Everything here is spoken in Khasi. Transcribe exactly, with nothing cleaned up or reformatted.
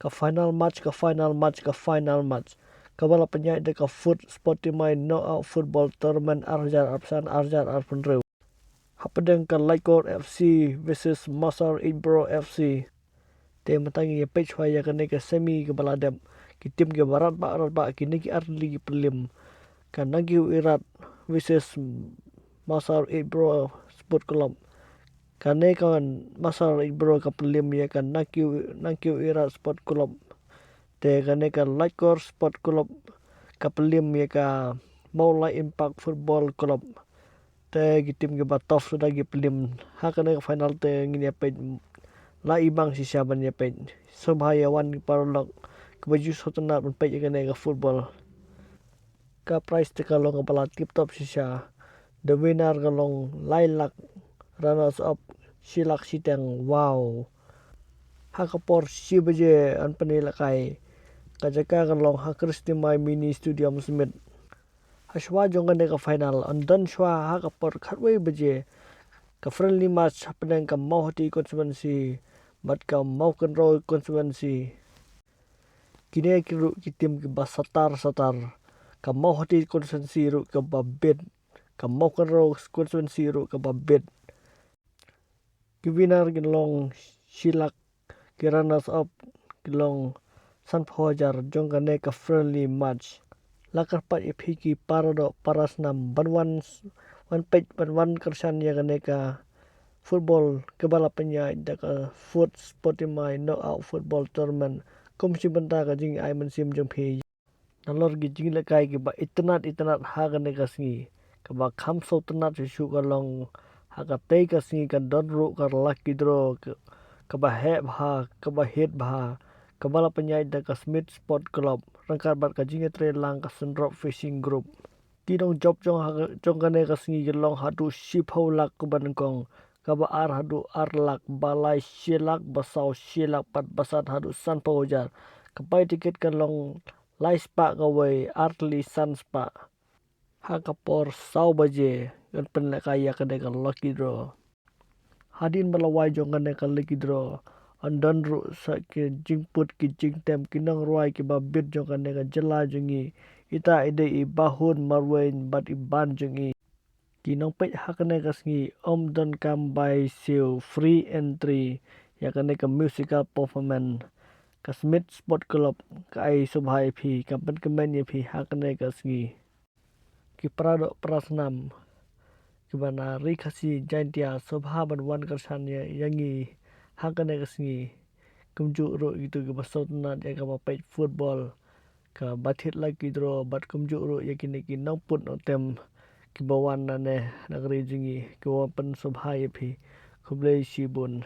Ka final match, ka final match, ka final match. Kaba la pynïaid da ka Foot Sportimai Knockout Football Tournament ar hajar arphew san, ar hajar arphew hynriew. Hapdeng ka Laitkor F C versus Mawshynrut Bro F C. Te mynta ngin ïa peit shuwa ïa kane ka semi kaba la dep. Ki tim kiba radbah radbah kine ki artylli ki pynliem. Ka Nangkiew Irat versus Mawshynrut Bro Sport Club. Kane ka Mawshynrut Bro ka pynliem ïa ka Nangkiew, Nangkiew Irat Sport Club. Te kane ka Laitkor Sport Club ka pynliem ïa ka Mawlai Impact Football Club. Te ki tim kiba tough suda ki pynliem ha kane ka final te ngin ïa peit. La i bang shisha ban ïa peit. Sngewbha ïa wan ki paralok kiba ju sngewtynnat ban peit ïa kane ka football. Ka prize te ka long kaba la tip top shisha. The winner ka long lai lak, runners up shi lak shiteng. Wow. Ha ka por shi baje yn pynïalehkai. Ka jaka ka long ha Christie Mai Mini Stadium Smit. Ha shuwa jong kane ka final yn don shuwa ha ka por khatwei baje ka friendly match hapdeng ka Mawhati constituency bad ka Mawkynrew constituency. Kine ki ruh ki tim kiba satar satar. Ka Mawhati constituency ruh kaba bit, ka Mawkynrew constituency ruh kaba bit. Ki winner ki long shi lak, ki runners up ki long sanphew hajar jong kane ka friendly match. La kyrpad ïa phi ki paradoh parasnam ban wan, wan peit, ban wan kyrshan ïa kane ka football kaba la pynïaid da ka Foot Sportimai Knockout Football Tournament. Kum shi bynta ka jingai mynsiem jong phi. Nalor ki jinglehkai kiba itynnat itynnat ha kane ka sngi. Kaba kham sngewtynnat shuh shuh ka long ha katei ka sngi kan don ruh ka lucky draw ka, kaba heh bha, kaba hit bha, kaba la pynïaid da ka Smit Sport Club ryngkat bad ka jingïatreilang ka Sundrop Fishing Group. Ki nongjop jong ha, jong kane ka sngi ki long haduh shiphew lak kaba nyngkong, kaba ar haduh ar lak, ba lai shi lak, ba saw shi lak, bad ba san haduh sanphew hajar. Ka pai tiket ka long lai spah kawei, ar tylli san spah. Ha ka por saw baje yn pynlehkai ïa kane ka lucky draw. Hadien ba la wai jong kane ka lucky draw, yn don ruh sa ki jingput ki jingtem ki nongrwai kiba bit jong kane ka jylla jong ngi. Ita i dei i Bahun Marwein bad i band jong ngi. Ki nongpeit ha kane ka sngi ym don kam bai siew, free entry ïa kane ka musical performance. Ka Smit Sport Club ka ai sngewbha ïa phi, ka pynkmen ïa phi ha kane ka sngi. Ki paradoh parasnam kiba na Ri Khasi Jaintia sngewbha ban wan kyrshan ïa, ïa ngi ha kane ka sngi. Kumjuh ruh kito kiba sngewtynnat ïa kaba peit football, kaba thied lucky draw, bad kumjuh ruh ïa kine ki nongput nongtem kiba wan na ne na ka ri jong ngi, kiba wan pynsngewbha ïa phi. Khublei shibun.